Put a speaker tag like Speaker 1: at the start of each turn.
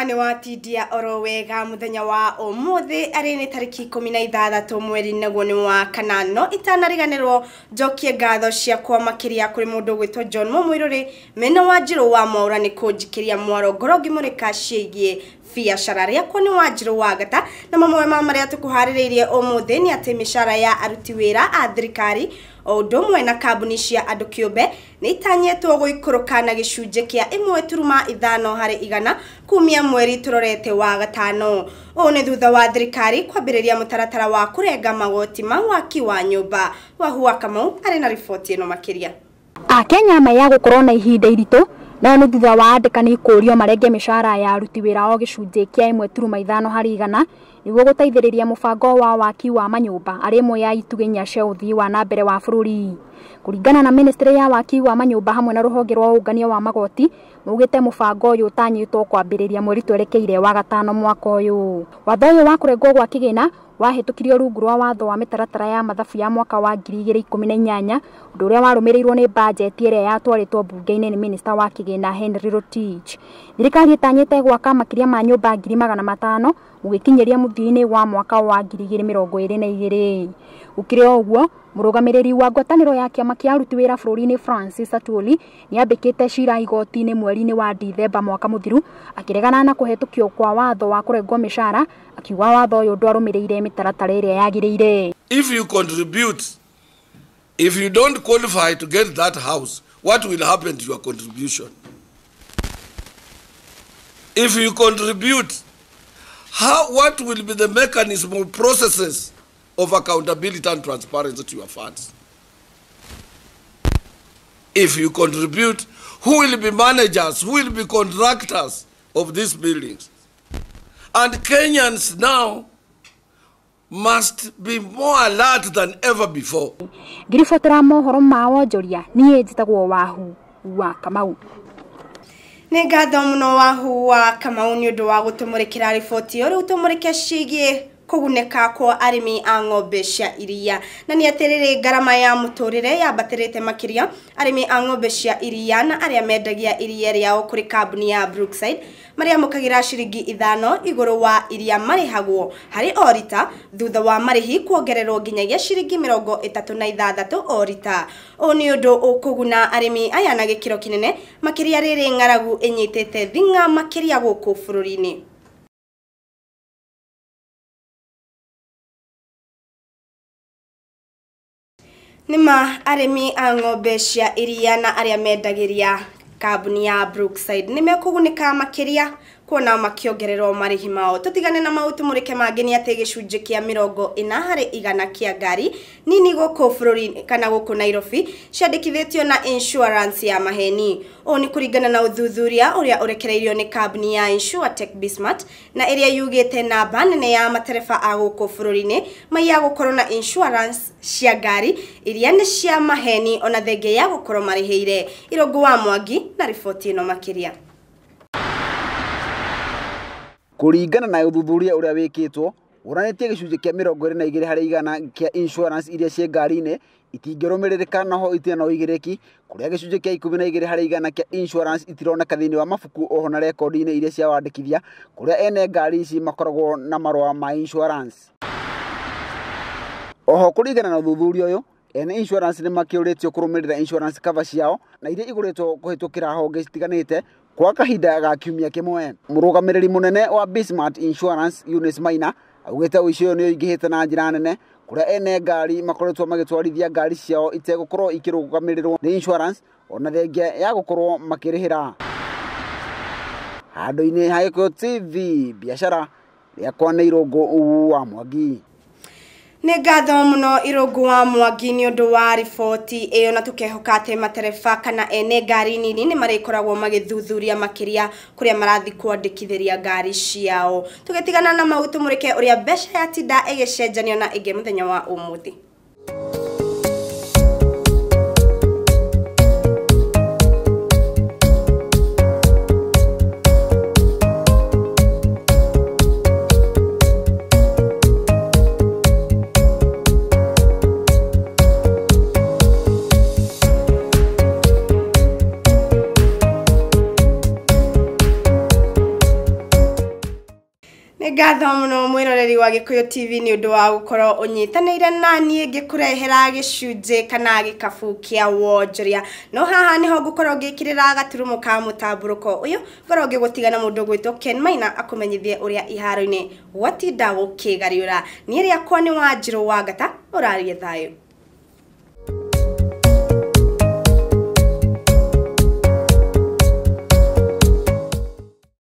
Speaker 1: Ngehoka nĩ watindia oro wega mũthenya wa ũmũthĩ arĩ nĩ tarĩki 16 mweri naguo nĩ wa kana no itanariganĩrwo njokie ngatho ciakwa makĩria kũrĩ mũndũ ũgwĩtwo John Mũmũirũrĩ mena wa Njirũ wa Mwaũra nĩ kũnjikĩria mwaro ngoro ngĩmũrĩka ciĩgiĩ biacara rĩakwa nĩ wa Njirũ wa Ngata na mamwe ma marĩa tũkũharĩrĩirie ũmũthĩ nĩ atĩ mĩcara ya aruti wĩra a thirikari o ũndũ ũmwe na kambuni cia andũ kĩũmbe nĩ itanyĩtwo gũikũrũka na gĩcunjĩ kĩa 1.5 harĩ igana kumia mweri tũrorete wa gatano. Ũũ nĩ thutha wa thirikari kwambĩrĩria mũtaratara wa kũrenga magoti ma waki wa nyũmba. Wahua Kamau arĩ na riboti ĩno makĩria.
Speaker 2: Akenya maya gũkorwo na ihinda iritũ nao nĩ thutha wa andĩkani kũũrio marenge mĩcara ya aruti wĩra o gĩcunjĩ kĩa 1.5 harĩ igana nĩguo gũteithĩrĩria mũbango wa waki wa manyũmba arĩ ĩmwe ya itugĩ inya cia ũthii wa na mbere wa bũrũri. Kũringana na ministry ya waki wa manyũmba hamwe na rũhonge rwa ũngania wa magoti maugĩte mũbango ũyũ ũtanyĩtwo kwambĩrĩria mweri twerekeire wa gatano mwaka ũyũ. Watho ũyũ wa kũrengwo gwa kĩgĩna wahĩtũkirio rungu rwa watho wa mĩtaratara ya mathabu ya mwaka wa 2018 ũndũ ũrĩa warũmĩrĩirwo nĩ bajeti ĩrĩa yatwarĩtwo mbunge-inĩ nĩ minista wa kĩgĩna Henry Rotich. Thirikari ĩtanyĩte gwaka makĩria ma nyũmba 500,000 gũgĩkinyĩria mũthia-inĩ wa mwaka wa 2022. Gũkĩrĩ o ũguo, mũrũgamĩrĩri wa ngwatanĩro ya kĩama kĩa aruti wĩra bũrũri-inĩ Francis Atwoli nĩambĩkĩte cira igoti-inĩ mweri-inĩ wa Dithemba mwaka mũthiru akĩregana na kũhetũkio kwa watho wa kũrengwo mĩcara akiuga watho ũyũ ndwarũmĩrĩire mĩtaratara ĩrĩa yagĩrĩire.
Speaker 3: If you contribute, if you don't qualify to get that house, what will happen to your contribution? If you contribute, what will be the mechanism or processes of accountability and transparency to your funds? If you contribute, who will be managers, who will be contractors of these buildings? And Kenyans now must be more alert than ever before.
Speaker 2: Ngiribotera mohoro ma wonjoria niĩ njĩtagwo Wahu wa Kamau.
Speaker 1: Nĩ ngatho mũno Wahu wa Kamau nĩ ũndũ wa gũtũmũrĩkĩra riboti ĩyo. Rĩu tũmũrĩke ciĩgiĩ kũgunĩka kwa arĩmi a ng'ombe cia iria na nĩ atĩrĩrĩ ngarama ya mũtũrĩre yambatĩrĩte makĩria arĩmi a ng'ombe cia iria na arĩa mendagia iria rĩao kũrĩ kambuni ya Brookside marĩa amũkagĩra ciringi 5 igũrũ wa iria marĩhagwo harĩ o rita thutha wa marĩhi kuongererwo nginyagia ciringi 36 o rita. Ũũ nĩ ũndũ ũkũguna arĩmi aya na gĩkĩro kĩnene makĩria rĩrĩ ng'aragu ĩnyitĩte thing'a makĩria gũkũ bũrũri-inĩ. Nĩma arĩmi a ng'ombe cia iria na arĩa mendagĩria kambuni ya Brookside nĩmekũgunĩka makĩria kuona makĩongererwo marĩhi mao. Tũtigane na mau tũmũrĩke mangĩ nĩ atĩ gĩcunjĩ kĩa 40 harĩ igana kĩa ngari nini gũkũ bũrũri kana gũkũ Nairobi ciandĩkithĩtio na insurance ya maheni. Ũũ nĩ kũringana na ũthuthuria ũrĩa ũrekereirio nĩ kambuni ya Insurtech Bismart na ĩrĩa yugĩte namba nene ya matereba a gũkũ bũrũri-inĩ maiya gũkorwo na insurance cia ngari iria nĩ cia maheni ona thenge ya gũkorwo marĩhĩire. Irũngũ wa Mwangi na riboti ĩno makĩria.
Speaker 4: Kũringana na ũthuthuria ũrĩa wĩkĩtwo wonanĩtie gĩcunjĩ kĩa 22 harĩ igana kĩa insurance iria ciĩ ngari-inĩ itingĩrũmĩrĩrĩka noho itirĩ na ũigĩrĩki kũrĩa gĩcunjĩ kĩa 12 harĩ igana kĩa insurance itironeka thĩinĩ wa mabuku oho na rekondi-inĩ iria cia wandĩkithia kũrĩa ene ngari ici makoragwo na marũa ma insurance. Oho kũringana na ũthuthuria ũyũ ene insurance nĩ makĩũrĩtio kũrũmĩrĩra insurance cover ciao na iria igũrĩtwo kũhĩtũkĩra honge citiganĩte kwa kahinda ga kiumia kĩmwe. Mũrũgamĩrĩri mũnene wa Bismart Insurance Eunice Maina augĩte ũici ũyũ nĩ ũingĩhĩte na njĩra nene kũrĩa ene ngari makoretwo magĩtwarithia ngari ciao itegũkorwo ikĩrũgamĩrĩrwo nĩ insurance ona thengia ya gũkorwo makĩrĩhĩra. Handũ-inĩ ha Gĩkũyũ TV biacara rĩakwa nĩ Irũngũ wa Mwangi.
Speaker 1: Nĩ ngatho mũno Irũngũ wa Mwangi nĩ ũndũ wa riboti ĩyo na tũkehoka atĩ matereba kana ene ngari nini nĩ marĩkoragwo magĩthuthuria makĩria kũrĩa marathiĩ kwandĩkithĩria ngari ciao. Tũgĩtigana na mau tũmũrĩke ũrĩa mbeca yatinda ĩgĩcenjanio na ĩngĩ mũthenya wa ũmũthĩ. Nĩ ngatho mũno mwĩroreri wa Gĩkũyũ TV nĩ ũndũ wa gũkorwo ũnyitanĩire na niĩ ngĩkũrehera gĩcunjĩ kana gĩkabu kĩa wonjoria. No haha nĩho ngũkorwo ngĩkĩrĩra gaturumo ka mũtambũrũko ũyũ, ngorwo ngĩgũtiga na mũndũ ũgwĩtwo Ken Maina akũmenyithie ũrĩa iharo-inĩ gwatinda gũkĩgariũra. Niĩ rĩakwa nĩ Wanjirũ wa Ngata, ũrarie thayũ.